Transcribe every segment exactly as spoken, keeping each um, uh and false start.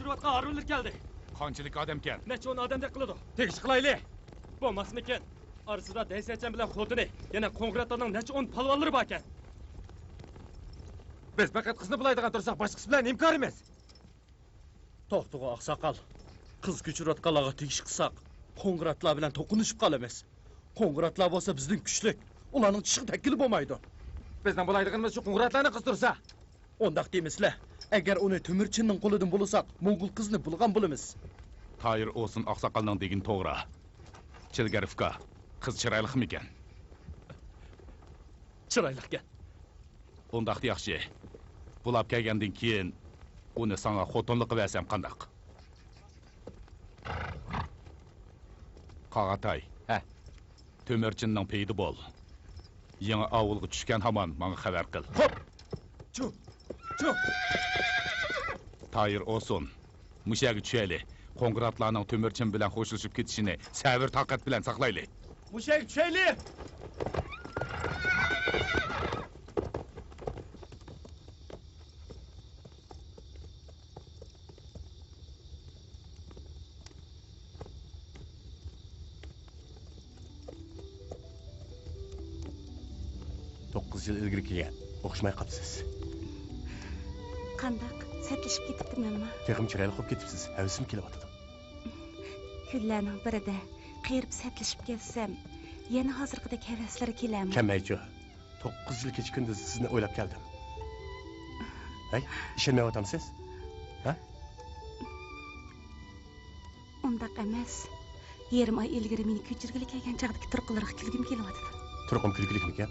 بېرىۋاتقان ھارۋىلار كەلدى. قانچىلىك ئادەمكەن؟ نەچچە ئون ئادەمدەك قىلىدۇ. تېگىش قىلايلى. بولماسمىكىن؟ ئارىسىدا دەيسەچەن بىلەن خوتۇنى، يەنە قوڭغۇراتلارنىڭ نەچچە ئون پالۋانلىرى باركەن. بىز پەقەت قىزنى بۇلايدىغان تۇرساق، باشقىسى بىلەن نېمە كارىمىز؟ توختىغۇ ئاقساقال. قىز كۆچۈرۈۋاتقانلارغا تېگىش قىلساق، قوڭغۇراتلار بىلەن توقۇنۇشۇپ قالىمىز. قوڭغۇراتلار بولسا بىزدىن كۈچلۈك. ئۇلارنىڭ چىشىغا تەگكىلى بولمايدۇ. بىزنىڭ بۇلايدىغىنىمىز شۇ قوڭغۇراتلارنىڭ قىزى تۇرسا. ئۇنداق دېمىسىلە. ئەگەر ئۇنى تۆمۈرچىننىڭ قولىدىن بۇلىساق، موڭغۇل قىزنى بۇلىغان بولىمىز. تايىر ئوسۇن ئاقساقالنىڭ دېگىنى توغرا. چىلگەر ئۇكا، قىز چىرايلىقمىكەن؟ چىرايلىقكەن. ئۇنداقتا ياخشى. بۇلاپ كەلگەندىن كېيىن ئۇنى ساڭا خوتۇنلۇققا بەرسەم قانداق؟ قاغاتاي. ھە. تۆمۈرچىننىڭ پېيىدە بول. يېڭى ئاۋۇلغا چۈشكەن ھامان ماڭا خەۋەر قىل. خوپ! چۇ! چۇ! تايىر ئوسۇن، مۇشۇ يەرگە چۈشەيلى. قوڭغۇراتلارنىڭ تۆمۈرچىن بىلەن خوشلىشىپ كېتىشىنى سەۋر-تاقەت بىلەن ساقلايلى. مۇشۇ يەرگە چۈشەيلى! توققۇز يىل ئىلگىرى كەلگەن. ئوخشىماي قاپسىز. قانداق؟ سەتلىشىپ كېتىپتىمەنمۇ؟ تېخىمۇ چىرايلىق بولۇپ كېتىپسىز. ھەۋىسىم كېلىۋاتىدۇ. كۈنلەرنىڭ بىرىدە قېرىپ سەتلىشىپ كەتسەم، يەنە ھازىرقىدەك ھەۋەسلىرى كېلەرمۇ؟ كەلمەيچۇ. توققۇز يىل كېچە-كۈندۈز سىزنى ئويلاپ كەلدىم. ھەي، ئىشەنمەيۋاتامسىز؟ ھە؟ ئۇنداق ئەمەس. يېرىم ئاي ئىلگىرى مېنى كۆچۈرگىلى كەلگەن چاغدىكى تۇرقىلىرىغا كۈلگۈم كېلىۋاتىدۇ. تۇرقۇم كۈلكىلىكمىكەن؟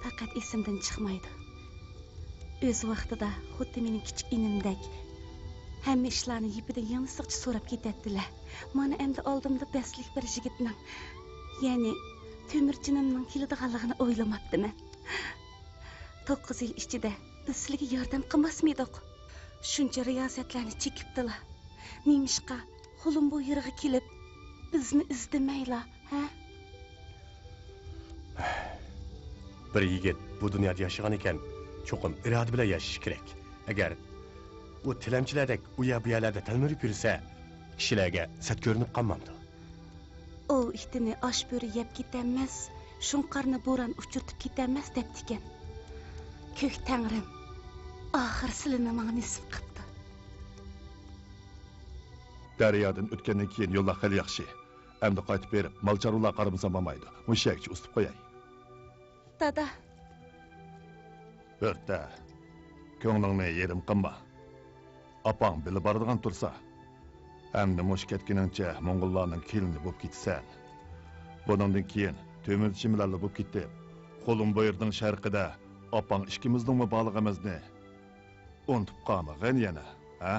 پەقەت ئېسىمدىن چىقمايدۇ. ئۆز ۋاقتىدا خۇددى مېنىڭ كىچىك ئىنىمدەك ھەممە ئىشلارنى يىپىدىن يىڭنىسىغىچە سوراپ كېتەتتىلە. مانا ئەمدى ئالدىمدا بەستلىك بىر يىگىتنىڭ، يەنى تۆمۈرچىنىمنىڭ كېلىدىغانلىقىنى ئويلىماپتىمەن. توققۇز يىل ئىچىدە بىز سىلىگە ياردەم قىلماسمىدۇق؟ شۇنچە رىيازەتلەرنى چېكىپتىلا، نېمىشقا خۇلۇمبۇ يېرىغا كېلىپ، بىزنى ئىزدىمەيلا، ھە؟ بىر يىگىت بۇ دۇنيادا ياشىغان ئىكەن، چوقۇم ئىرادە بىلەن ياشىشى كېرەك. ئەگەر ئۇ تىلەمچىلەردەك ئۇ يەر بۇ يەرلەردە تەلمۈرۈپ يۈرسە، كىشىلەرگە سەت كۆرۈنۈپ قالمامدۇ؟ ئوۋ ئىتىنى ئاچ بۆرە يەپ كېتەلمەس، شۇڭقارنى بوران ئۇچۇرتۇپ كېتەلمەس دەپتىكەن. كۆك تەڭرىم ئاخىر سىلىنى ماڭا نېسىپ قىپتۇ. دەريادىن ئۆتكەندىن كېيىن يوللار خېلى ياخشى. ئەمدى قايتىپ بېرىپ، مال-چارۋىلارغا قارىمىسام بولمايدۇ. مۇشۇ يەرگىچە ئۇزىتىپ قوياي. دادا. ھۆرتە، كۆڭلۈڭنى يېرىم قىلما. ئاپاڭ بىللە بارىدىغان تۇرسا. ئەمدى مۇشۇ كەتكىنىڭچە موڭغۇللارنىڭ كېلىنى بولۇپ كېتىسەن. بۇنىڭدىن كېيىن تۆمۈرچى بىلەنلا بولۇپ كېتىپ، خۇلۇمبۇ يېرىنىڭ شەرقىدە ئاپاڭ ئىككىمىزنىڭمۇ بارلىقىمىزنى ئۇنتۇپ قالمىغىن يەنە، ھە؟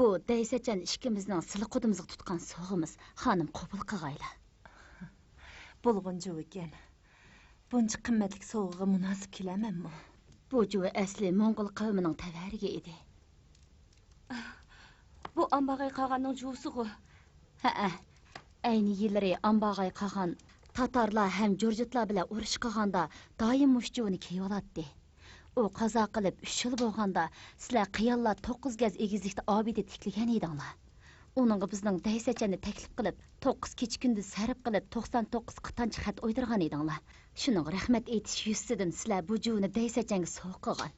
بۇ دەيسەچان ئىككىمىزنىڭ سىلى قۇدىمىزغا تۇتقان سوۋغىمىز، خانىم، قوبۇل قىغايلا. بولغان جۇۋا ئىكەن. بۇنچە قىممەتلىك سوۋغىغا مۇناسىپ كېلەرمەنمۇ؟ بۇ جۇۋا ئەسلى موڭغۇل قەۋمىنىڭ تەۋەرىكى ئىدى. بۇ ئامباغاي قاغاننىڭ جۇۋىسىغۇ؟ ھەئە. ئەينى يىللىرى ئامباغاي قاغان تاتارلار ھەم جۇرجۇتلار بىلەن ئۇرۇش قىلغاندا دائىم مۇشۇ جۇۋىنى كىيىۋالاتتى. ئۇ قازا قىلىپ ئۈچ يىل بولغاندا، سىلەر قىيانلار توققۇز گەز ئېگىزلىكتە ئابىدە تىكلىگەن ئىدىڭلار. ئۇنىڭغا بىزنىڭ دەيسەچەننى تەكلىپ قىلىپ، توققۇز كېچە-كۈندۈز سەرپ قىلىپ، توقسان توققۇز قىتانچە خەت ئويدۇرغان ئىدىڭلار. شۇنىڭغا رەھمەت ئېيتىش يۈزىسىدىن سىلەر بۇ جۇۋىنى دەيسەچەنگە سوۋغا قىلغان.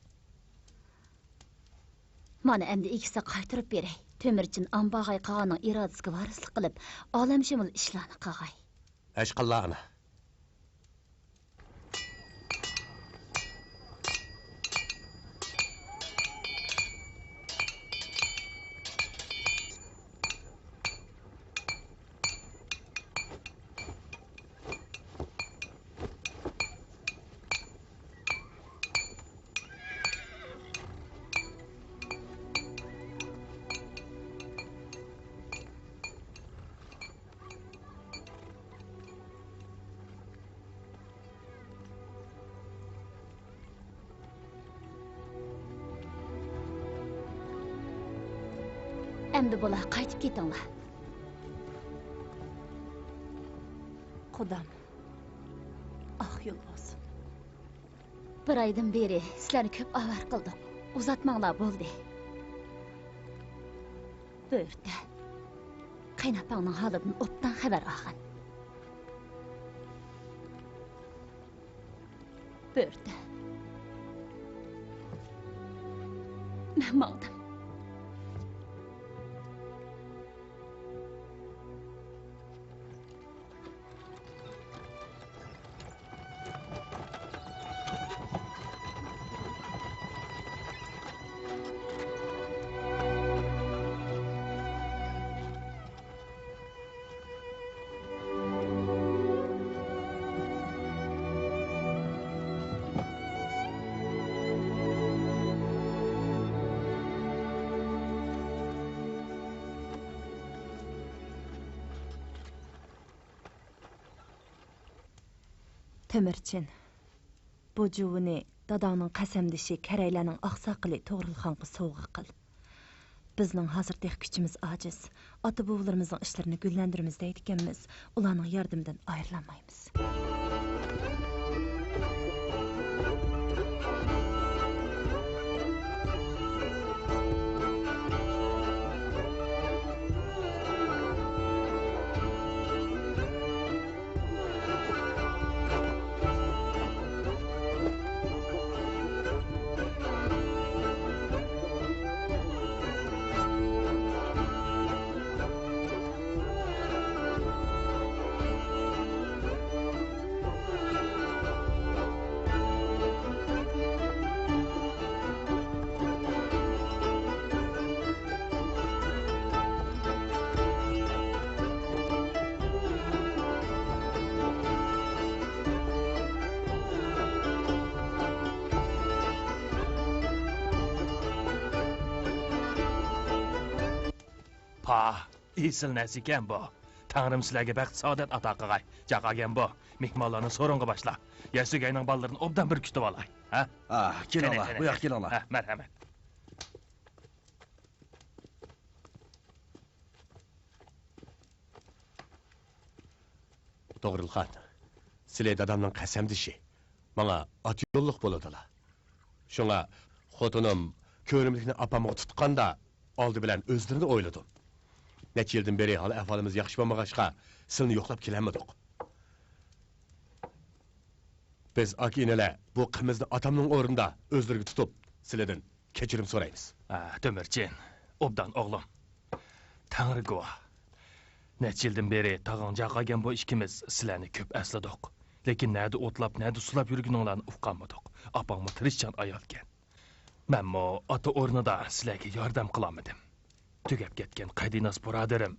مانا ئەمدى ئىگىسىگە قايتۇرۇپ بېرەي. تۆمۈرچىن ئامباغاي قاغاننىڭ ئىرادىسىگە ۋارىسلىق قىلىپ، ئالەمشۇمۇل ئىشلارنى قىلغاي. ھەشقاللا ئانا. ئەمدى بولا، قايتىپ كېتىڭلار. قۇدام، ئاق يول بولسۇن. بىر ئايدىن بېرى سىلەرنى كۆپ ئاۋارە قىلدۇق. ئۇزاتماڭلار، بولدى. بۆرتە، قېيىنئاپاڭنىڭ ھالىدىن ئوبدان خەۋەر ئالغىن. بۆرتە، مەن ماڭدىم. تۆمۈرچىن، بۇ جۇۋىنى داداڭنىڭ قەسەمدىشى كەرەيلەرنىڭ ئاقساقىلى توغرۇلخانغا سوۋغا قىل. بىزنىڭ ھازىر تېخى كۈچىمىز ئاجىز. ئاتا-بوۋىلىرىمىزنىڭ ئىشلىرىنى گۈللەندۈرىمىز دەيدىكەنمىز، ئۇلارنىڭ ياردىمىدىن ئايرىلالمايمىز. پاھ، ئېسىل نەرسە ئىكەن بۇ. تەڭرىم سىلەرگە بەخت-سائادەت ئاتا قىلغاي. جاقا گەنبو، مېھمانلارنى سورۇنغا باشلا. يەسۈگەينىڭ بالىلىرىنى ئوبدان بىر كۈتۈۋالاي. ھە؟ ئاھ، كېلىڭلار، قېنى، قېنى، بۇ ياققا كېلىڭلار. ھە، مەرھەمەت. توغرۇلخان، سىلى دادامنىڭ قەسەمدىشى، ماڭا ئاتا يوللۇق بولىدىلا. شۇڭا خوتۇنۇم كۆرۈملۈكنى ئاپامغا تۇتقاندا، ئالدى بىلەن ئۆزلىرىنى ئويلىدىم. نەچچە يىلدىن بېرى ھال-ئەھۋالىمىز ياخشى بولمىغاچقا، سىلىنى يوقلاپ كېلەلمىدۇق. بىز ئاكا-ئىنىلەر بۇ قىمىزنى ئاتامنىڭ ئورنىدا ئۆزلىرىگە تۇتۇپ، سىلىدىن كەچۈرۈم سورايمىز. ئا، تۆمۈرچىن، ئوبدان ئوغلۇم. تەڭرى گۇۋاھ. نەچچە يىلدىن بېرى تاغاڭ جاقا گەنبو ئىككىمىز سىلەرنى كۆپ ئەسلىدۇق. لېكىن نەدە ئوتلاپ، نەدە سۇلاپ يۈرگىنىڭلارنى ئۇققانمىدۇق. ئاپاڭمۇ تىرىشچان ئايالكەن. مەنمۇ ئاتا ئورنىدا سىلەرگە ياردەم قىلالمىدىم. تۈگەپ كەتكەن قەدىناس بۇرادىرىم،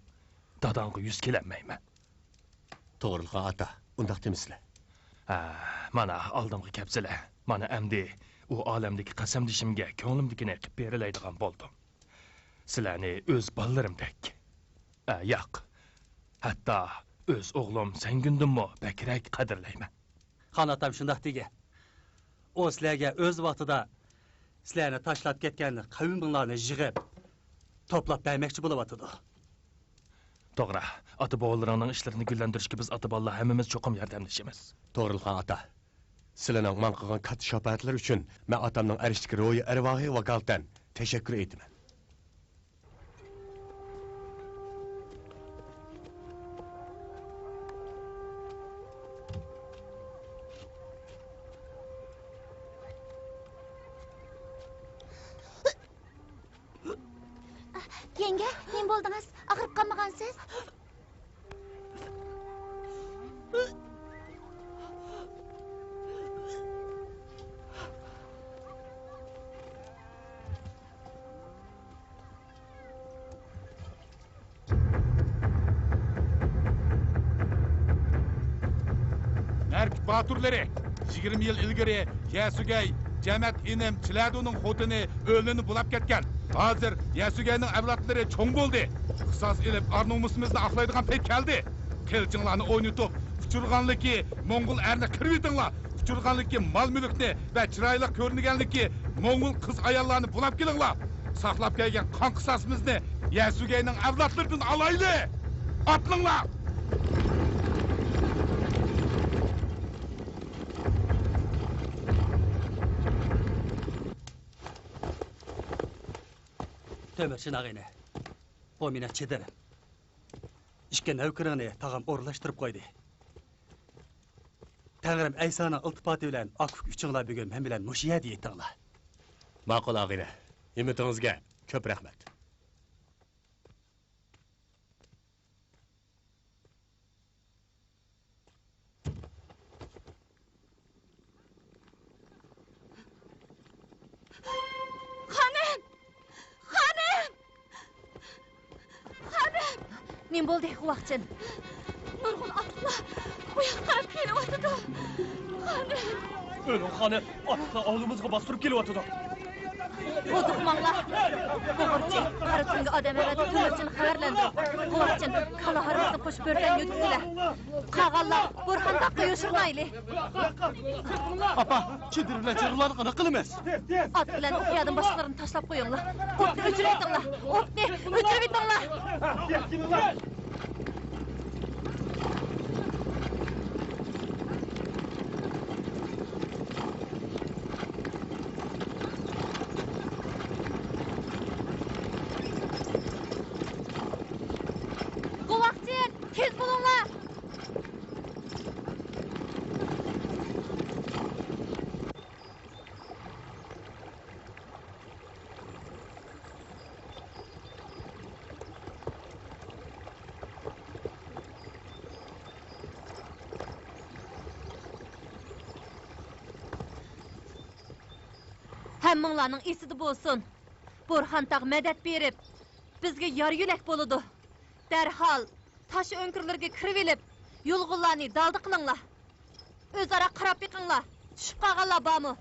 داداڭغا يۈز كېلەلمەيمەن. توغرۇلخان ئاتا، ئۇنداق دېمىسىلە. ھە، مانا ئالدىمغا كەپسىلە. مانا ئەمدى ئۇ ئالەمدىكى قەسەمدىشىمگە كۆڭلۈمدىكىنى قىپ بېرىلەيدىغان بولدۇم. سىلەرنى ئۆز بالىلىرىمدەك، ئە، ياق، ھەتتا ئۆز ئوغلۇم سەڭگۈندىنمۇ بەكرەك قەدىرلەيمەن. خان ئاتام شۇنداق دېگەن. ئۇ سىلەرگە ئۆز ۋاقتىدا سىلەرنى تاشلاپ كەتكەن قەۋمىڭلارنى يىغىپ، توپلاپ بەرمەكچى بولۇۋاتىدۇ. توغرا، ئاتا-بوۋىلىرىڭنىڭ ئىشلىرىنى گۈللەندۈرۈشكە بىز ئاتا-بالىلار ھەممىمىز چوقۇم ياردەملىشىمىز. توغرۇلخان ئاتا، سىلىنىڭ ماڭا قىلغان كاتتا شاپائەتلىرى ئۈچۈن مەن ئاتامنىڭ ئەرشتىكى روھىي ئەرۋاھىغا ۋاكالىتەن تەشەككۈر ئېيتىمەن. نېمە بولدىڭىز؟ ئاغرىپ قالمىغانسىز؟ مەركىت باتۇرلىرى، يىگىرمە يىل ئىلگىرى يەسۇگەي جەمەت ئىنىم چىلەدۇنىڭ خوتۇنى ئۆلۈنى بۇلاپ كەتكەن. ھازىر يەسۇگەينىڭ ئەۋلادلىرى چوڭ بولدى. قىساس ئېلىپ، ئار-نومۇسىمىزنى ئاقلايدىغان پەيت كەلدى. قىلىچىڭلارنى ئوينىتىپ، ئۇچۇرغانلىكى موڭغۇل ئەرنى قىرىۋېتىڭلار. ئۇچۇرغانلىكى مال-مۈلۈكنى ۋە چىرايلىق كۆرۈنگەنلىكى موڭغۇل قىز-ئاياللارنى بۇلاپ كېلىڭلار. ساقلاپ كەلگەن قان قىساسىمىزنى يەسۇگەينىڭ ئەۋلادلىرىدىن ئالايلى. ئاتلىنىڭلار! تۆمۈرچىن ئاغىنە، بۇ مېنىڭ چېدىرىم. ئىككى نەۋكىرىڭنى تاغام ئورۇنلاشتۇرۇپ قويدى. تەڭرىم ئەيسانىڭ ئىلتىپاتى بىلەن ئاكا-ئۇكا ئۈچۈڭلار بۈگۈن مەن بىلەن مۇشۇ يەردە يېتىڭلار. ماقۇل ئاغىنە، ھىممىتىڭىزگە كۆپ رەھمەت. خانىم! خانىم! خانىم! نېمە بولدى، غۇۋاقچىن؟ نۇرغۇن ئاتلىقلار بۇ ياققا قاراپ كېلىۋاتىدۇ. خانىم! ئۆلۈڭ خانىم، ئاتلىقلار ئاۋۇلىمىزغا باستۇرۇپ كېلىۋاتىدۇ. بۇزۇقماڭلار! بۇغۇرچى، قارا تۈنگە ئادەم ئەۋەتىپ تۆمۈرچىنى خەۋەرلەندۈرۈڭ. غۇۋاقچىن، كالا ھارۋىسىنى قوشۇپ بۆرتەنگە يۆتكىسىلە. قالغانلار بورھان تاغقا يوشۇرۇنايلى. ئاپا، چېدىر بىلەن چېغىرلارنى قانداق قىلىمىز؟ ئات بىلەن ئوقيادىن باشقىلىرىنى تاشلاپ قويۇڭلار. ئوتنى ئۆچۈرۈۋېتىڭلار. ئوتنى ئۆچۈرۈۋېتىڭلار. غۇۋاقچىن، تېز بولۇڭلار! ھەممىڭلارنىڭ ئېسىدە بولسۇن، بورھان تاغ مەدەت بېرىپ، بىزگە يار-يۆلەك بولىدۇ. دەرھال تاش ئۆڭكۈرلىرىگە كىرىۋېلىپ، يۇلغۇنلارنى دالدا قىلىڭلار. ئۆزئارا قاراپ بېقىڭلار، چۈشۈپ قالغانلار بارمۇ؟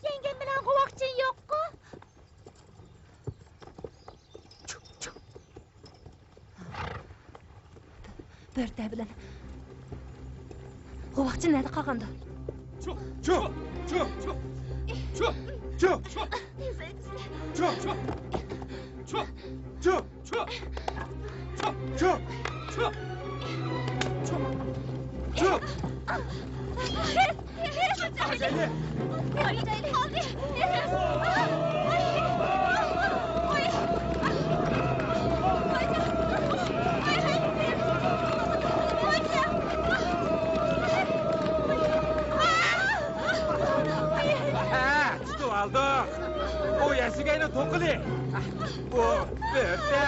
يەڭگەم بىلەن غۇۋاقچىن يوققۇ؟ چۇ، چۇ. بۆرتە بىلەن غۇۋاقچىن نەدە قالغاندۇ؟ چۇ، چۇ، چۇ، چۇ. ھە، تۇتۇۋالدۇق. ئۇ يەسۈگەينىڭ توقىلى. بۇ بۆرتە.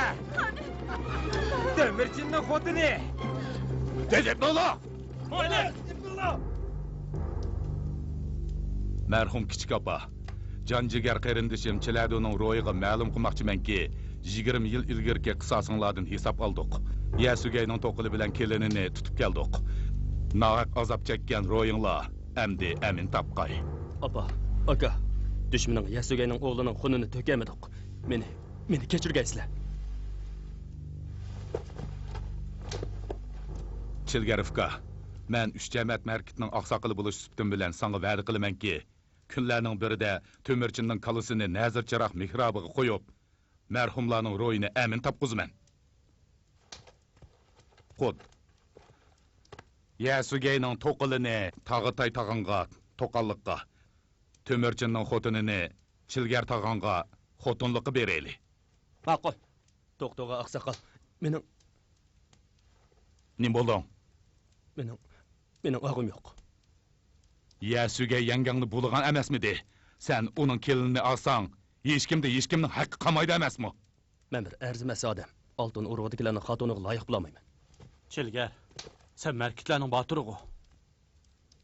تۆمۈرچىننىڭ خوتۇنى. تېز ئېلىپ بولۇڭ! مەرھۇم كىچىك ئاپا، جان جىگەر قېرىندىشىم چىلەدۇنىڭ روھىغا مەلۇم قىلماقچىمەنكى، يىگىرمە يىل ئىلگىرىكى قىساسىڭلاردىن ھېساب ئالدۇق. يەسۈگەينىڭ توقىلى بىلەن كېلىنىنى تۇتۇپ كەلدۇق. ناھەق ئازاب چەككەن روھىڭلار ئەمدى ئەمىن تاپقاي. ئاپا، ئاكا، دۈشمىنىڭ يەسۈگەينىڭ ئوغلىنىڭ خۇنىنى تۆكەلمىدۇق. مېنى، مېنى كەچۈرگەيسىلەر. چىلگەر ئۇكا، مەن ئۈچ جەمەت مەركىتىنىڭ ئاقساقىلى بولۇش سۈپىتىم بىلەن ساڭا ۋەدە قىلىمەنكى، كۈنلەرنىڭ بىرىدە تۆمۈرچىننىڭ كاللىسىنى نەزىر چىراغ مېھرابىغا قويۇپ، مەرھۇملارنىڭ روھىنى ئەمىن تاپقۇزىمەن. خۇد. يەسۈگەينىڭ توقىلىنى تاغىتاي تاغاڭغا توقاللىققا، تۆمۈرچىننىڭ خوتۇنىنى چىلگەر تاغاڭغا خوتۇنلۇققا بېرەيلى. ماقۇل. توختىغۇ ئاقساقال. مېنىڭ نېمە بولدۇڭ؟ مېنىڭ، مېنىڭ ئاغۇم يوق. يەسۈگەي يەڭگەڭنى بۇلىغان ئەمەسمىدى؟ سەن ئۇنىڭ كېلىنىنى ئالساڭ، ھېچكىمدە ھېچكىمنىڭ ھەققى قالمايدۇ ئەمەسمۇ؟ مەن بىر ئەرزىمەس ئادەم. ئالتۇن ئورىغىدىكىلەرنىڭ خاتۇنىغا لايىق بولالمايمەن. چىلگەر، سەن مەركىتلەرنىڭ باتۇرىغۇ.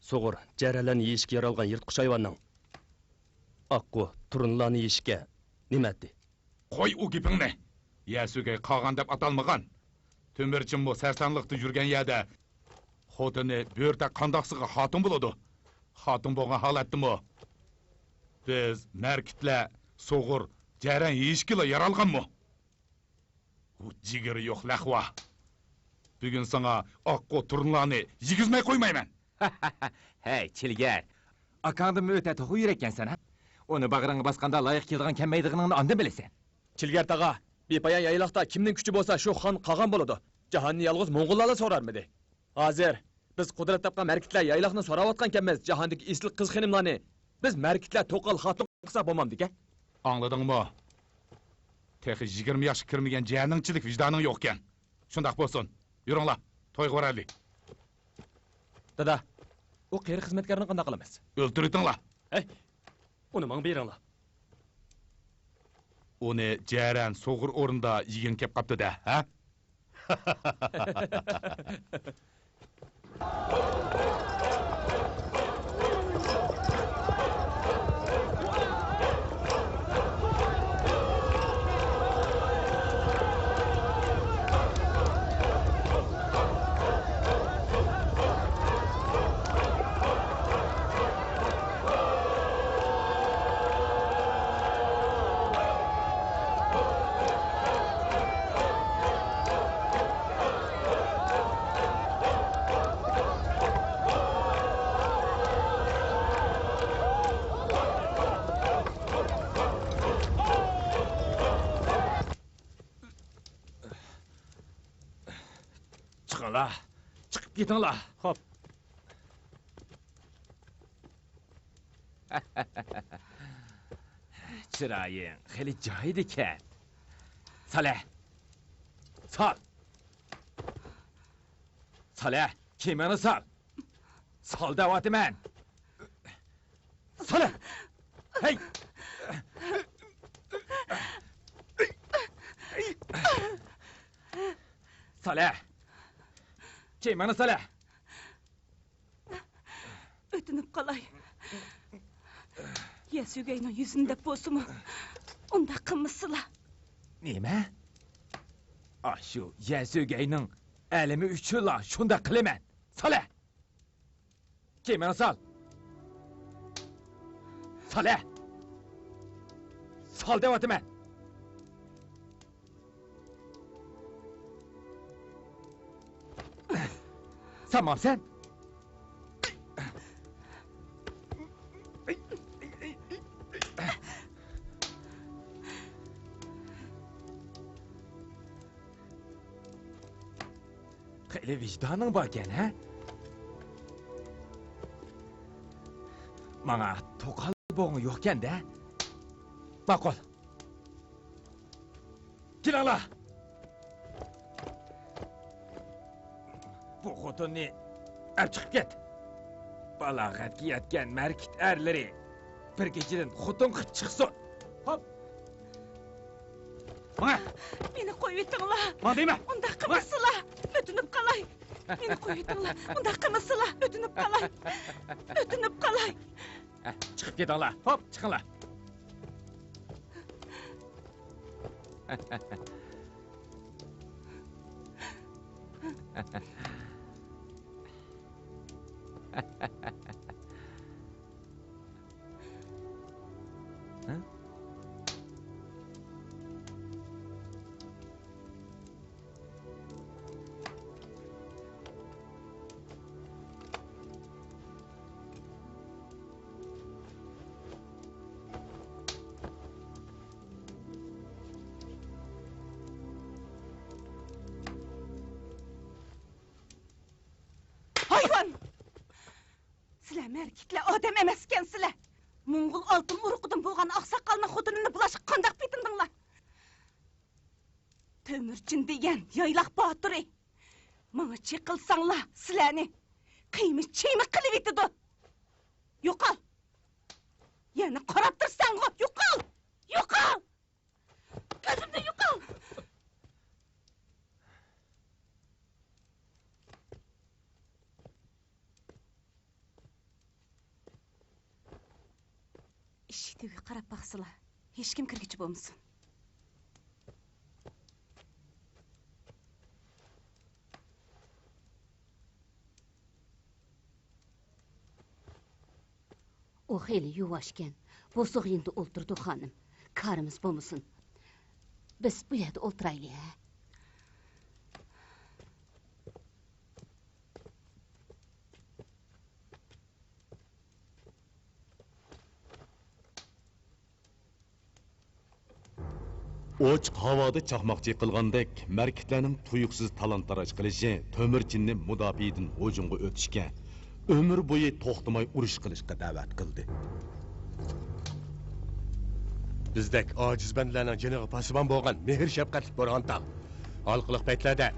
سۇغۇر، جەرەنلەرنى يېيىشكە يارالغان يىرتقۇچ ھايۋاننىڭ ئاققۇ، تۇرنىلارنى يېيىشكە نېمە ئەتتى؟ قوي ئۇ گېپىڭنى! يەسۈگەي قاغان دەپ ئاتالمىغان. تۆمۈرچىنمۇ سەرسانلىقتا يۈرگەن يەردە خوتۇنى بۆرىدەك قانداقسىغا خاتۇن بولىدۇ؟ خاتۇن بولغان ھالەتتىمۇ بىز مەركىتلەر سۇغۇر، جەرەن يېيىشكىلا يارالغانمۇ؟ ئۇ جىگىرى يوق لەخۋا! بۈگۈن ساڭا ئاققۇ تۇرنىلارنى يېگۈزمەي قويمايمەن! ھەي، چىلگەر! ئاكاڭدىن مۆتە توخۇ يۈرەككەنسەن، ھە؟ ئۇنى باغرىڭغا باسقاندا لايىق كېلىدىغان كەلمەيدىغىنىڭنى ئاندىن بىلىسەن. چىلگەر تاغا، بىپايان يايلاقتا كىمنىڭ كۈچى بولسا، شۇ خان قاغان بولىدۇ. جاھاننى يالغۇز موڭغۇللارلا سورارمىدى؟ ھازىر بىز قۇدرەت تاپقان مەركىتلەر يايلاقنى سوراۋاتقانكەنمىز، جاھاندىكى ئېسىل قىز-خېنىملارنى بىز مەركىتلەر توقال خاتۇن قىلسا بولمامدىكەن؟ ئاڭلىدىڭمۇ؟ تېخى يىگىرمە ياشقا كىرمىگەن جىيەننىڭچىلىك ۋىجدانىڭ يوقكەن. شۇنداق بولسۇن. يۈرۈڭلار، تويغا بارايلى. دادا، ئۇ قېرى خىزمەتكارنى قانداق قىلىمىز؟ ئۆلتۈرۈۋېتىڭلار. ھەي، ئۇنى ماڭا بېرىڭلار. ئۇنى جەرەن سوغۇر ئورنىدا يېگۈڭ كەپ قاپتۇ-دە، ھە؟ چىقىڭلار، چىقىپ كېتىڭلار. خوپ. چىرايىڭ خېلى جايىدىكەن. سالە! سال! سالە، كىيىمىڭنى سال! سال دەۋاتىمەن! سالە! ھەي! سالە! كىيىمىڭنى سالە! ئۆتۈنۈپ قالاي. يەسۈگەينىڭ يۈزىنى دەپ بولسىمۇ، ئۇنداق قىلمىسىلا. نېمە؟ ئاشۇ يەسۈگەينىڭ ئەلىمى ئۈچۈنلا شۇنداق قىلىمەن. سالە! كىيىمىڭنى سال! سالە! سال دەۋاتىمەن! سالمامسەن؟ خېلى ۋىجدانىڭ باركەن، ھە؟ ماڭا توقال بوغۇڭ يوقكەن-دە. ماقۇل. كېلىڭلار! بۇ خوتۇننى ئەپ چىقىپ كەت! بالاغەتكە يەتكەن مەركىت ئەرلىرى بىر كېچىدىن خوتۇن قىلىپ چىقسۇن! خوپ! ماڭە! مېنى قويۇۋېتىڭلار! ماڭ دەيمەن! ئۇنداق قىلمىسىلا! ئۆتۈنۈپ قالاي! مېنى قويۇۋېتىڭلار! ئۇنداق قىلمىسىلا! ئۆتۈنۈپ قالاي! ئۆتۈنۈپ قالاي! ھە، چىقىپ كېتىڭلار. خوپ، چىقىڭلار. ھايۋان! سىلەر مەركىتلەر ئادەم ئەمەسكەنسىلەر! موڭغۇل ئالتۇن ئۇرۇقىدىن بولغان ئاقساقالنىڭ خوتۇنىنى بۇلاشقا قانداق پېتىندىڭلار؟ تۆمۈرچىن دېگەن يايلاق باتۇرى! ماڭا چېقىلساڭلار، سىلەرنى قىيما-چىيما قىلىۋېتىدۇ! يوقال! يەنە قاراپ تۇرساڭغۇ، يوقال! يوقال! كۆزۈمدىن يوقال! تۆگىگە قاراپ باقسىلا، ھېچكىم كىرگۈچى بولمىسۇن. ئۇ خېلى يۇۋاشكەن. بوسۇغا يېنىدا ئولتۇرىدۇ، خانىم. كارىمىز بولمىسۇن. بىز بۇ يەردە ئولتۇرايلى، ھە؟ ئوچۇق ھاۋادا چاقماق چېقىلغاندەك، مەركىتلەرنىڭ تۇيۇقسىز تالان-تاراج قىلىشى تۆمۈرچىننى مۇداپىئىدىن ھۇجۇمغا ئۆتۈشكە، ئۆمۈر بويى توختىماي ئۇرۇش قىلىشقا دەۋەت قىلدى. بىزدەك ئاجىز بەندىلەرنىڭ جېنىغا پاسىبان بولغان مېھىر-شەپقەتلىك بۇرھان تاغ، ھالقىلىق پەيتلەردە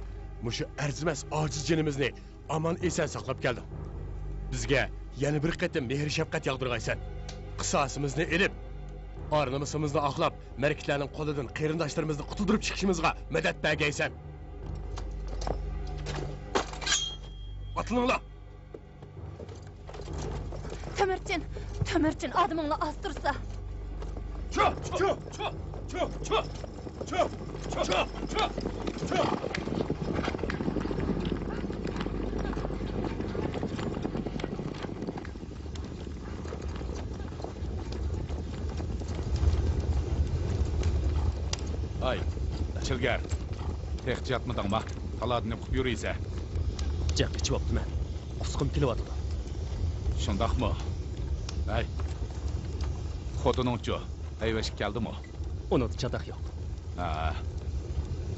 مۇشۇ ئەرزىمەس ئاجىز جېنىمىزنى ئامان-ئېسەن ساقلاپ كەلدىڭ. بىزگە يەنە بىر قېتىم مېھىر-شەپقەت ياغدۇرغايسەن. قىساسىمىزنى ئېلىپ، ئار-نومۇسىمىزنى ئاقلاپ، مەركىتلەرنىڭ قولىدىن قېرىنداشلىرىمىزنى قۇتۇلدۇرۇپ چىقىشىمىزغا مەدەت بەرگەيسەن. ئاتلىنىڭلار! تۆمۈرچىن، تۆمۈرچىن، ئادىمىڭلار ئاز تۇرسا. چۇ، چۇ، چۇ، چۇ، چۇ، چۇ، چۇ، چۇ، چۇ. ھاي، چىلگەر، تېخىچە ياتمىدىڭما؟ تالادا نېمە قىلىپ يۈرىسەن؟ جىق ئىچىۋاپتىمەن. قۇسقۇم كېلىۋاتىدۇ. شۇنداقمۇ؟ ھەي، خوتۇنۇڭچۇ؟ ئەۋەشكە كەلدىمۇ؟ ئۇنىڭدا چاتاق يوق. ھە.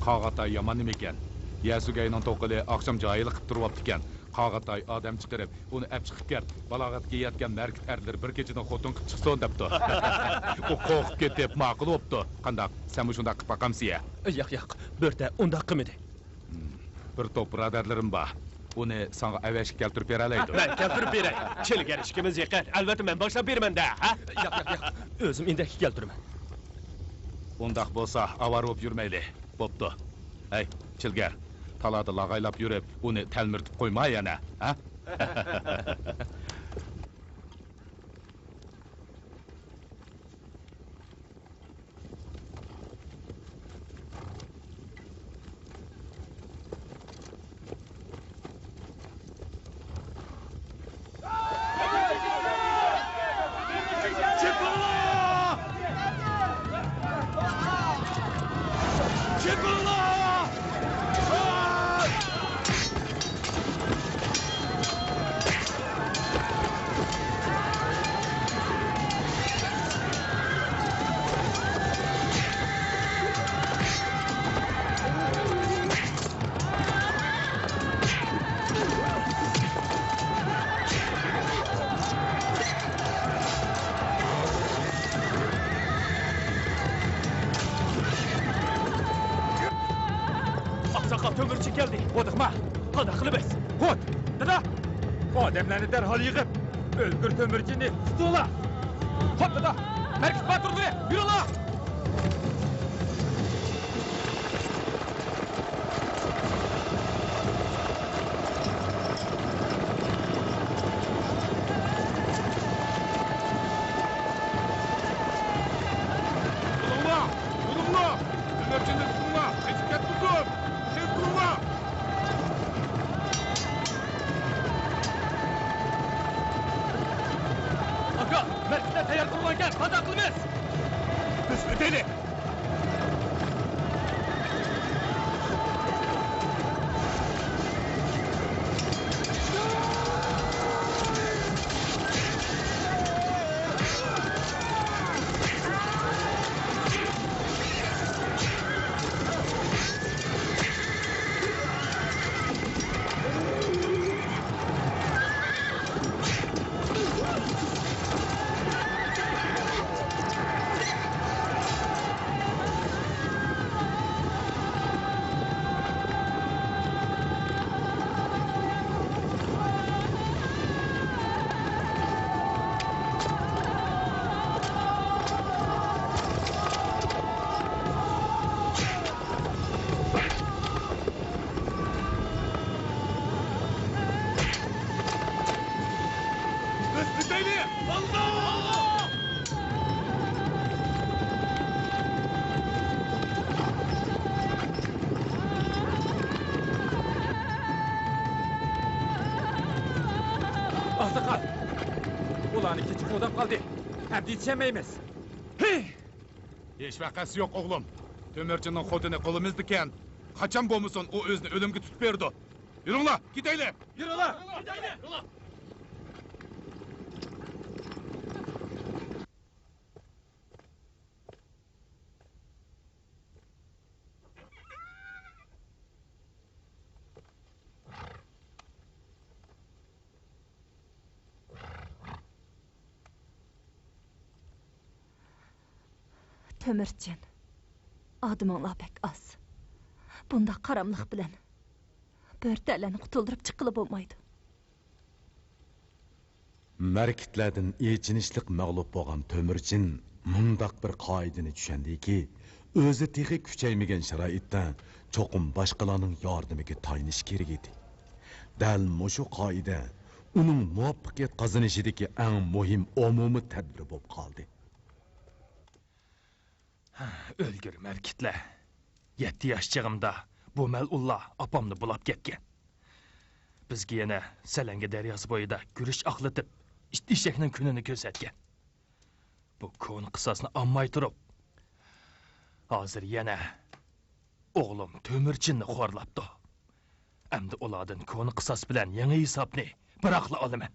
قاغاتاي يامان نېمىكەن؟ يەسۇگەينىڭ توقىلى ئاخشام جاھىللىق قىلىپ تۇرۇۋاپتىكەن. قاغاتاي ئادەم چىقىرىپ، ئۇنى ئەپ چىقىپ كەت، بالاغەتكە يەتكەن مەركىت ئەرلىرى بىر كېچىدىن خوتۇن قىلىپ چىقسۇن دەپتۇ. ئۇ قورقۇپ كېتىپ ماقۇل بوپتۇ. قانداق، سەنمۇ شۇنداق قىلىپ باقامسىيە؟ ياق، ياق، بۆرتە ئۇنداق قىلمىدى. بىر توپ بۇرادەرلىرىم بار. ئۇنى ساڭا ئەۋەشكە كەلتۈرۈپ بېرەلەيدۇ. مەن كەلتۈرۈپ بېرەي. چىلگەر ئىككىمىز يېقىن. ئەلۋەتتە، مەن باشلاپ بېرىمەن-دە، ھە؟ ياق، ياق، ياق. ئۆزۈم ئىندەككە كەلتۈرىمەن. ئۇنداق بولسا، ئاۋارە بولۇپ يۈرمەيلى. بوپتۇ. ھەي، چىلگەر، تالادا لاغايلاپ يۈرۈپ، ئۇنى تەلمۈرتۈپ قويما يەنە، ھە؟ ئاقساقال، تۆمۈرچى كەلدى. بولدۇقما؟ قانداق قىلىمىز؟ خوت! دادا! ئادەملەرنى دەرھال يىغىپ، ئۆلگۈر تۆمۈرچىنى تۇتۇڭلار! خوت، دادا! مەركىز باتۇرلىرى، يۈرۈڭلار! تۇتۇڭلار! تۇتۇڭلار! تۆمۈرچىنى تۇتۇڭلار! قېچىپ كەتمىسۇن! تېز بولۇڭلار! ئاكا، مەركىزلەر تەييار قىلغانىكەن، قانداق قىلىمىز؟ بىز ئۆتەيلى! بىز كېتەيلى! ئالغا! ئالغا! ئۇلارنى كېچە قوغداپ قالدى. ئەمدى يېتىشەلمەيمىز. ھېي! ھېچ ۋەقەسى يوق، ئوغلۇم. تۆمۈرچىنىڭ خوتۇنى قولىمىزدىكەن. قاچان بولمىسۇن، ئۇ ئۆزىنى ئۆلۈمگە تۇتۇپ بېرىدۇ. يۈرۈڭلار، كېتەيلى! يۈرۈڭلار! كېتەيلى! تۆمۈرچىن، ئادىمىڭلار بەك ئاز. بۇنداق قاراملىق بىلەن بۆرتەلەرنى قۇتۇلدۇرۇپ چىققىلى بولمايدۇ. مەركىتلەردىن ئېچىنىشلىق مەغلۇپ بولغان تۆمۈرچىن مۇنداق بىر قائىدىنى چۈشەندىكى، ئۆزى تېخى كۈچەيمىگەن شارائىتتا چوقۇم باشقىلارنىڭ ياردىمىگە تايىنىشى كېرەك ئىدى. دەل مۇشۇ قائىدە ئۇنىڭ مۇۋەپپەقىيەت قازىنىشىدىكى ئەڭ مۇھىم ئومۇمىي تەدبىر بولۇپ قالدى. ئۆلگۈر مەركىتلەر. يەتتە ياش چېغىمدا بۇ مەلئۇنلار ئاپامنى بۇلاپ كەتكەن. بىزگە يەنە سەلەڭگە دەرياسى بويىدا گۈرۈچ ئاقلىتىپ، ئىت ئېشەكنىڭ كۈنىنى كۆرسەتكەن. بۇ كونا قىساسنى ئالماي تۇرۇپ، ھازىر يەنە ئوغلۇم تۆمۈرچىننى خورلاپتۇ. ئەمدى ئۇلاردىن كونا قىساس بىلەن يېڭى ھېسابنى بىراقلا ئالىمەن.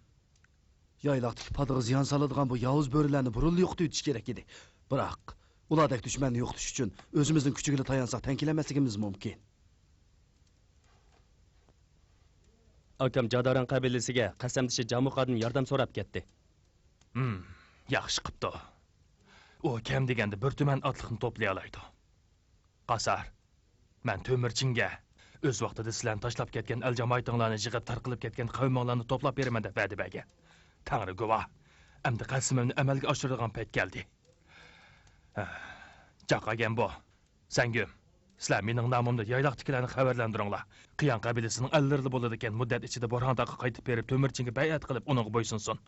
يايلاقتىكى پادىغا زىيان سالىدىغان بۇ ياۋۇز بۆرىلەرنى بۇرۇنلا يوقىتىۋېتىش كېرەك ئىدى. بىراق، ئۇلاردەك دۈشمەننى يوقىتىش ئۈچۈن ئۆزىمىزنىڭ كۈچىگىلا تايانساق، تەڭ كېلەلمەسلىكىمىز مۇمكىن. ئاكام جادارەن قەبىلىسىگە قەسەمدىشى جامۇقادىن ياردەم سوراپ كەتتى. ھىم، ياخشى قىپتۇ. ئۇ كەم دېگەندە بىر تۈمەن ئاتلىقنى توپلىيالايدۇ. قاسار، مەن تۆمۈرچىنگە ئۆز ۋاقتىدا سىلەرنى تاشلاپ كەتكەن ئەل-جامائىتىڭلارنى يىغىپ، تارقىلىپ كەتكەن قەۋمىڭلارنى توپلاپ بېرىمەن دەپ ۋەدە بەرگەن. تەڭرى گۇۋاھ، ئەمدى قەسىمىمنى ئەمەلگە ئاشۇرىدىغان پەيت كەلدى. ھە، جاق ئەگەم بۇ. سەنگۈم، سىلەر مېنىڭ نامىمدا يايلاقتىكىلەرنى خەۋەرلەندۈرۈڭلار. قىيان قەبىلىسىنىڭ ئەللىرىلا بولىدىكەن، مۇددەت ئىچىدە بورھانداغقا قايتىپ بېرىپ، تۆمۈرچىنگە بەيئەت قىلىپ، ئۇنىڭغا بويسۇنسۇن.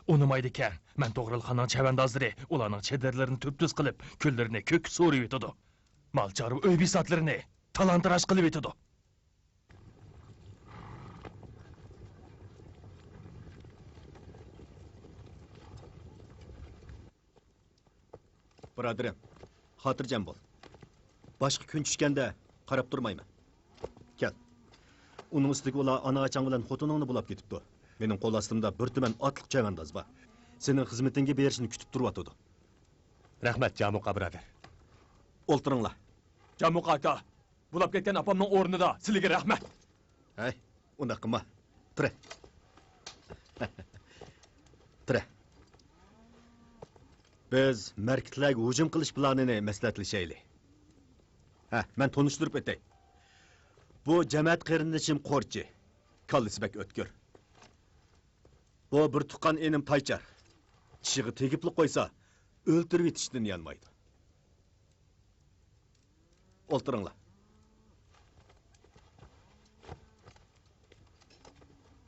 ئۇنىمايدىكەن، مەن توغرۇل خاننىڭ چەۋەندازلىرى ئۇلارنىڭ چېدىرلىرىنى تۈپتۈز قىلىپ، كۈللىرىنى كۆككە سورۇۋېتىدۇ. مال-چارۋا، ئۆي-بىساتلىرىنى تالان-تاراج قىلىۋېتىدۇ. بۇرادىرىم، خاتىرجەم بول. باشقا كۈن چۈشكەندە قاراپ تۇرمايمەن. كەل. ئۇنىڭ ئۈستىگە ئۇلار ئانا-ئاچاڭ بىلەن خوتۇنۇڭنى بۇلاپ كېتىپتۇ. مېنىڭ قول ئاستىمدا بىر تۈمەن ئاتلىق چەۋەنداز بار. سېنىڭ خىزمىتىڭگە بېرىشنى كۈتۈپ تۇرۇۋاتىدۇ. رەھمەت، جامۇقا بۇرادەر. ئولتۇرۇڭلار. جامۇقا ئاكا، بۇلاپ كەتكەن ئاپامنىڭ ئورنىدا سىلىگە رەھمەت. ھەي، ئۇنداق قىلما. تۇرە. تۇرە. بىز مەركىتلەرگە ھۇجۇم قىلىش پىلانىنى مەسلىھەتلىشەيلى. ھە، مەن تونۇشتۇرۇپ ئۆتەي. بۇ جەمەت قېرىندىشىم قورچى. كاللىسى بەك ئۆتكۈر. بۇ بىر تۇغقان ئىنىم تايچار. چىشىغا تېگىپلا قويسا، ئۆلتۈرۈۋېتىشتىن يانمايدۇ. ئولتۇرۇڭلار.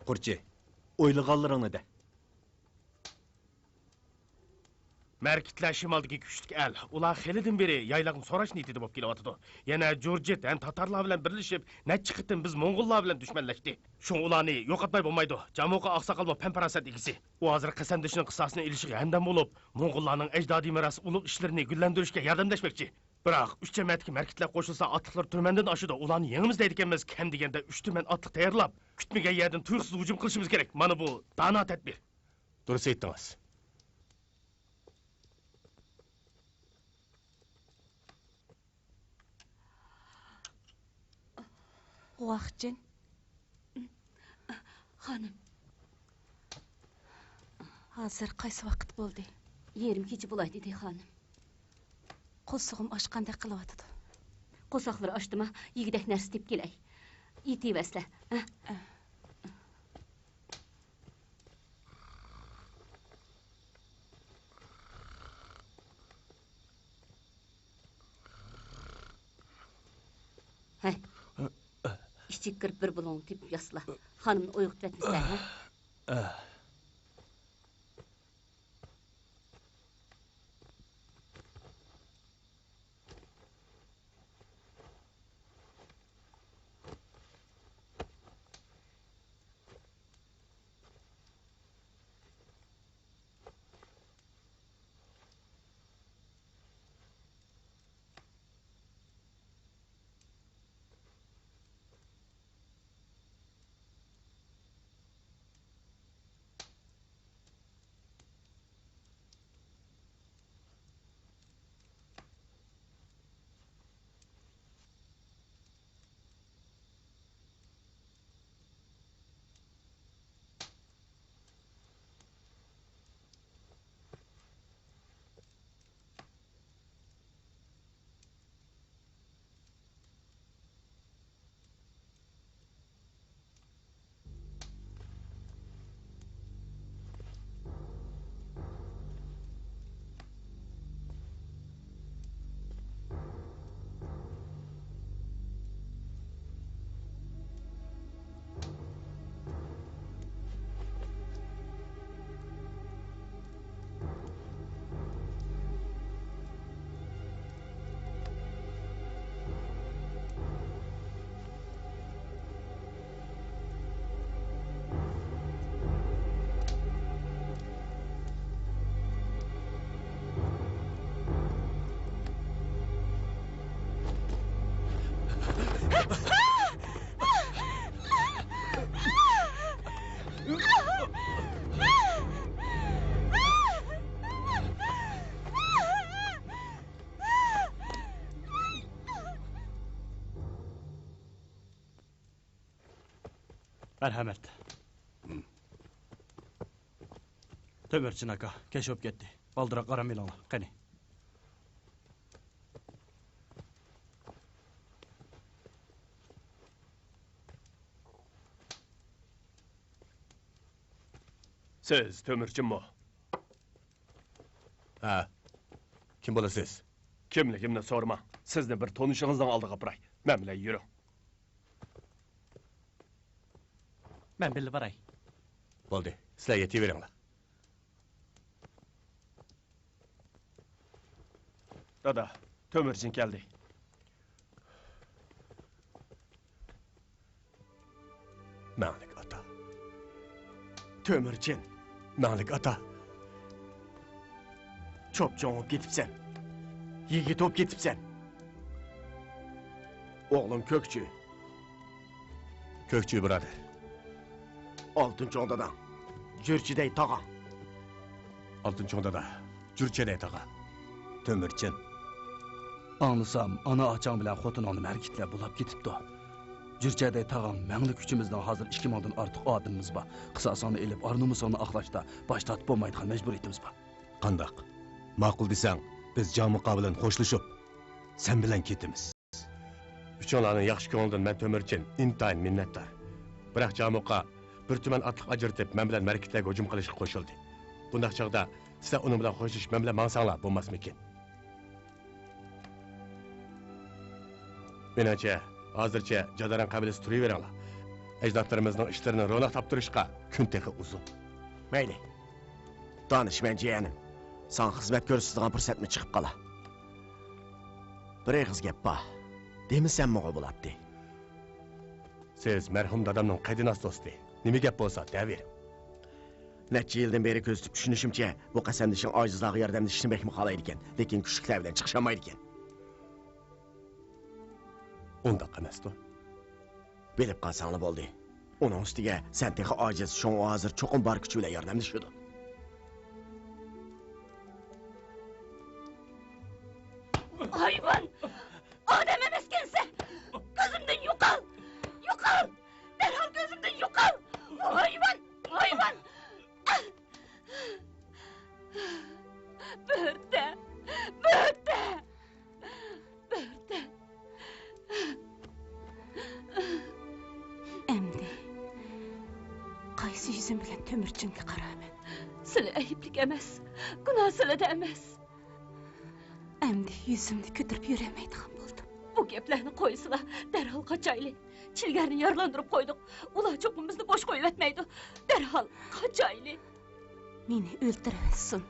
قورچى، ئويلىغانلىرىڭنى دە. مەركىتلەر شىمالدىكى كۈچلۈك ئەل. ئۇلار خېلىدىن بېرى يايلاقنى سوراش نىيىتىدە بولۇپ كېلىۋاتىدۇ. يەنە جۇرجىت ھەم تاتارلار بىلەن بىرلىشىپ، نەچچە قېتىم بىز موڭغۇللار بىلەن دۈشمەنلەشتى. شۇڭا ئۇلارنى يوقاتماي بولمايدۇ. جامۇقا ئاقساقالمۇ پەن-پاراسەت ئىگىسى. ئۇ ھازىر قەسەمدىشىنىڭ قىساسىنى ئېلىشىغا ھەمدەم بولۇپ، موڭغۇللارنىڭ ئەجدادىي مىراس ئۇلۇغ ئىشلىرىنى گۈللەندۈرۈشكە ياردەملەشمەكچى. بىراق، ئۈچ جەمەتتىكى مەركىتلەر قوشۇلسا، ئاتلىقلىرى تۈمەندىن ئاشىدۇ. ئۇلارنى يېڭىمىز دەيدىكەنمىز، كەم دېگەندە ئۈچ تۈمەن ئاتلىق تەييارلاپ، كۈتمىگەن يەردىن تۇيۇقسىز ھۇجۇم قىلىشىمىز كېرەك. مانا بۇ دانا تەدبىر. دۇرۇس ئېيتتىڭىز. غۇاخچىن. خانىم. ھازىر قايسى ۋاقىت بولدى؟ يېرىم كېچە بولاي دېدى، خانىم. قورسىقىم ئاچقاندەك قىلىۋاتىدۇ. قورساقلىرى ئاچتىما، يېگۈدەك نەرسە تېپىپ كېلەي. يېتىۋەرسىلە، ھە؟ ھەي. ئىچىگە كىرىپ بىر بۇلۇڭ تېپىپ ياسىلا. خانىمنى ئويغىتىۋەتمىسە، ھە؟ مەرھەمەت. تۆمۈرچىن ئاكا، كەچ بولۇپ كەتتى. بالدۇرراق ئارام ئېلىڭلار، قېنى. سىز تۆمۈرچىنمۇ؟ ھە. كىم بولىسىز؟ كىملىكىمنى سورىماڭ. سىزنى بىر تونۇشىڭىزنىڭ ئالدىغا ئاپىراي. مەن بىلەن يۈرۈڭ. مەن بىللە باراي. بولدى، سىلەر يېتىۋېرىڭلار. دادا، تۆمۈرچىن كەلدى. مەڭلىك ئاتا. تۆمۈرچىن. مەڭلىك ئاتا. چوپچوڭ بولۇپ كېتىپسەن. يىگىت بولۇپ كېتىپسەن. ئوغلۇم كۆكچى. كۆكچى بۇرادەر. ئالتۇن چوڭ داداڭ، جۈرچىدەي تاغاڭ. ئالتۇن چوڭ دادا، جۈرچىدەي تاغا. تۆمۈرچىن. ئاڭلىسام، ئانا ئاچاڭ بىلەن خوتۇنۇڭنى مەركىتلەپ بۇلاپ كېتىپتۇ. جۈرچىدەي تاغاڭ، مەڭلىك ئۈچىمىزنىڭ ھازىر ئىككى مىڭدىن ئارتۇق ئادىمىمىز بار. قىساسىڭنى ئېلىپ، ئار-نومۇسۇڭنى ئاقلاشتا باش تارتىپ بولمايدىغان مەجبۇرىيىتىمىز بار. قانداق؟ ماقۇل دېسەڭ، بىز جامۇقا بىلەن خوشلىشىپ، سەن بىلەن كېتىمىز. ئۈچۈڭلارنىڭ ياخشى كۆڭلىدىن مەن تۆمۈرچىن ئىنتايىن مىننەتدار. بىراق جامۇقا بىر تۈمەن ئاتلىق ئاجرىتىپ، مەن بىلەن مەركىتلەرگە ھۇجۇم قىلىشقا قوشۇلدى. بۇنداق چاغدا سىلەر ئۇنىڭ بىلەن خوشلىشىپ، مەن بىلەن ماڭساڭلار بولماسمىكىن؟ مېنىڭچە، ھازىرچە جادارەن قەبىلىسىدە تۇرۇۋېرىڭلار. ئەجدادلىرىمىزنىڭ ئىشلىرىنى روناق تاپتۇرۇشقا كۈن تېخى ئۇزۇن. مەيلى. دانىشمەن جىيەنىم، ساڭا خىزمەت كۆرسىتىدىغان پۇرسەتمۇ چىقىپ قالا. بىر ئېغىز گەپ بار، دېمىسەممۇ بولاتتى. سىز مەرھۇم دادامنىڭ قەدىناس دوستى. نېمە گەپ بولسا دەۋېرىڭ. نەچچە يىلدىن بېرى كۆزىتىپ چۈشىنىشىمچە، بۇ قەسەمدىشىڭ ئاجىزلارغا ياردەملىشىشنى بەكمۇ خالايدىكەن، لېكىن كۈچلۈكلەر بىلەن چىقىشالمايدىكەن. ئۇنداق ئەمەستۇ؟ بىلىپ قالساڭلا بولدى. ئۇنىڭ ئۈستىگە سەن تېخى ئاجىز، شۇڭا ئۇ ھازىر چوقۇم بار كۈچى بىلەن ياردەملىشىدۇ. ھايۋان! ئادەم ئەمەسكەنسەن! كۆزۈمدىن يوقال! يوقال! دەرھال كۆزۈمدىن يوقال! ھايۋان! ھايۋان! بۆرتە! بۆرتە! بۆرتە! ئەمدى قايسى يۈزۈم بىلەن تۆمۈرچىنگە قارارمەن؟ سىلى ئەيىبلىك ئەمەس، گۇناھ سىلىدە ئەمەس. ئەمدى يۈزۈمنى كۆتۈرۈپ يۈرەلمەيدىغان بولدۇم. بۇ گەپلەرنى قويسىلا، دەرھال قاچايلى. چىلگەرنى يارىلاندۇرۇپ قويدۇق. ئۇلار چوقۇم بىزنى بوش قويۇۋەتمەيدۇ. دەرھال قاچايلى. مېنى ئۆلتۈرۈۋەتسۇن.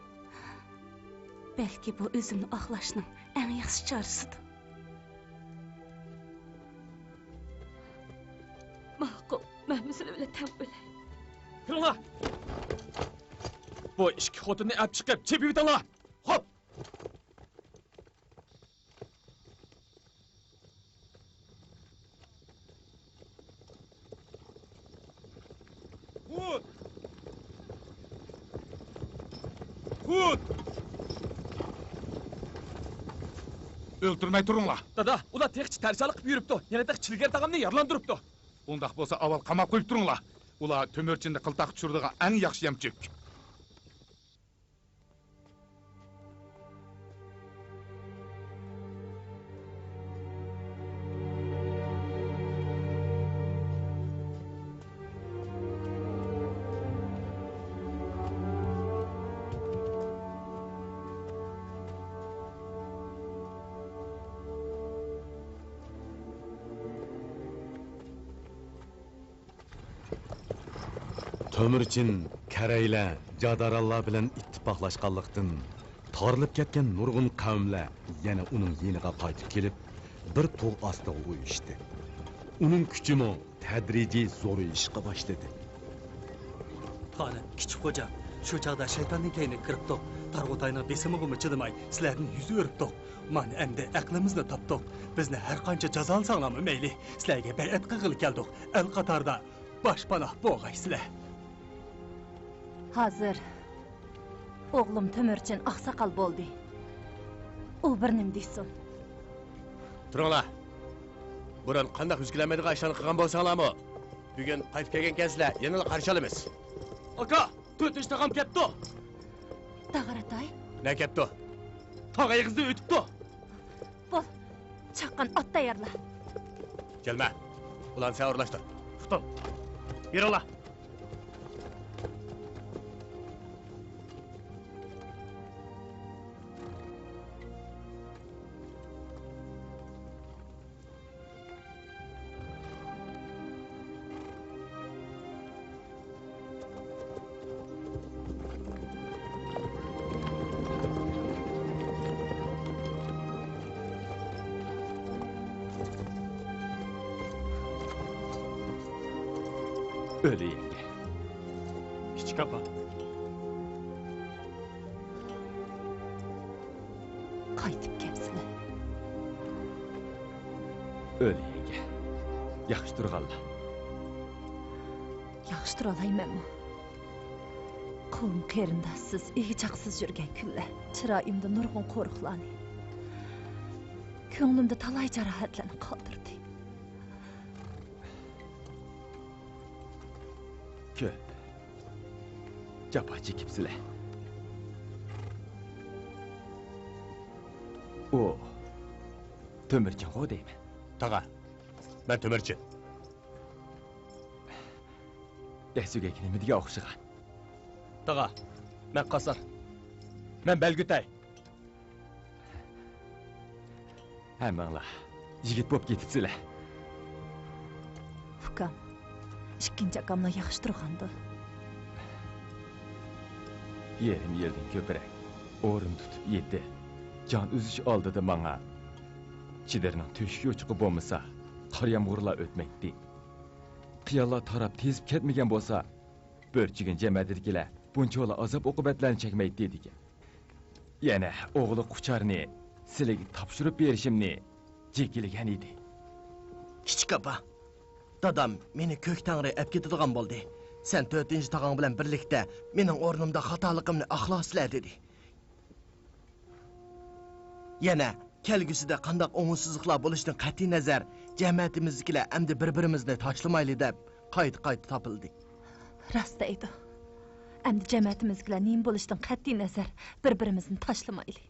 بەلكى بۇ ئۆزۈمنى ئاقلاشنىڭ ئەڭ ياخشى چارىسىدۇر. ماقۇل، مەنمۇ سىلى بىلەن تەڭ ئۆلەي. تۇرۇڭلار! بۇ ئىككى خوتۇننى ئەپ چىقىپ چېپىۋېتىڭلار! خوپ! خۇد! خۇد! ئۆلتۈرمەي تۇرۇڭلار! دادا، ئۇلار تېخىچە تەرشالىق قىلىپ يۈرۈپتۇ. يەنە تېخى چىلگەر تاغامنى يارىلاندۇرۇپتۇ. ئۇنداق بولسا ئاۋۋال قاماپ قويۇپ تۇرۇڭلار. ئۇلار تۆمۈرچىننى قىلتاققا چۈشۈرىدىغان ئەڭ ياخشى يەمچۈك. تۆمۈرچىن كەرەيلەر، جادارانلار بىلەن ئىتتىپاقلاشقانلىقتىن، تارىلىپ كەتكەن نۇرغۇن قەۋملەر يەنە ئۇنىڭ يېنىغا قايتىپ كېلىپ، بىر تۇغ ئاستىغا ئۇيۇشتى. ئۇنىڭ كۈچىمۇ تەدرىجىي زورىيىشقا باشلىدى. خانىم، كىچىك خوجام، شۇ چاغدا شەيتاننىڭ كەينىگە كىرىپتۇق. تارغۇتاينىڭ بېسىمىغىمۇ چىدىماي، سىلەردىن يۈز ئۆرۈپتۇق. مانا ئەمدى ئەقلىمىزنى تاپتۇق. بىزنى ھەر قانچە جازالىساڭلارمۇ مەيلى، سىلەرگە بەيئەت قىلغىلى كەلدۇق. ئەل قاتارىدا باشپاناھ بولغايسىلەر. ھازىر ئوغلۇم تۆمۈرچىن ئاقساقال بولدى. ئۇ بىر نېمە دېسۇن. تۇرۇڭلار! بۇرۇن قانداق يۈز كېلەلمەيدىغان ئىشلارنى قىلغان بولساڭلارمۇ، بۈگۈن قايتىپ كەلگەنكەنسىلەر، يەنىلا قارشى ئالىمىز. ئاكا، تۆتىنچى تاغام كەپتۇ. تاغار ئاتاي. نە كەپتۇ؟ تاغ ئېغىزىدىن ئۆتۈپتۇ. بول، چاققان ئات تەييارلا. جەلمە، ئۇلارنى سەن ئورۇنلاشتۇر. ئۇقتۇم. بېرىڭلار. ئۆلى يەڭگە. كىچىك ئاپا. قايتىپ كەپسىلە. ئۆلى يەڭگە. ياخشى تۇرغانلا. ياخشى تۇرالايمەنمۇ؟ قوۋم قېرىنداشسىز، ئىگە-چاقىسىز يۈرگەن كۈنلەر چىرايىمدا نۇرغۇن قورۇقلارنى، كۆڭلۈمدە تالاي جاراھەتلەرنى قالدۇردى. كۆپ جاپا چېكىپسىلە. ئۇ تۆمۈرچىنغۇ دەيمەن. تاغا، مەن تۆمۈرچى. ئەسلىگەك نېمە دېگەن ئوخشىغان؟ تاغا، مەن قاسساپ. مەن بەلگۈتەي. ھەممىڭلار يىگىت بولۇپ كېتىپسىلەر. ئۇكام، ئىككىنچى ئاكاملا ياخشى تۇرغاندۇ؟ يېرىم يىلدىن كۆپرەك ئورۇن تۇتۇپ يېتىپ، جان ئۈزۈش ئالدىدا ماڭا چېدىرنىڭ تۆشۈك يوچۇقى بولمىسا، قار يامغۇرلار ئۆتمەيتتى. قىيانلار تاراپ تېزىپ كەتمىگەن بولسا، بۆرچۈگۈن جەمەتىدىكىلەر بۇنچىۋالا ئازاب-ئوقۇبەتلەرنى چەكمەيتتى دېگەن. يەنە ئوغلى قۇچارنى سىلىگە تاپشۇرۇپ بېرىشىمنى جېكىلىگەن ئىدى. كىچىك ئاپا، دادام مېنى كۆك تەڭرى ئەپ كېتىدىغان بولدى. سەن تۆتىنچى تاغاڭ بىلەن بىرلىكتە مېنىڭ ئورنۇمدا خاتالىقىمنى ئاقلارسىلەر دېدى. يەنە كەلگۈسىدە قانداق ئوڭۇشسىزلىقلار بولۇشىدىن قەتئىينەزەر، جەمەتىمىزدىكىلەر ئەمدى بىر-بىرىمىزنى تاشلىمايلى دەپ قايتا-قايتا تاپىلدى. راست دەيدۇ. ئەمدى جەمەتىمىزدىكىلەر نېمە بولۇشىدىن قەتئىينەزەر، بىر-بىرىمىزنى تاشلىمايلى.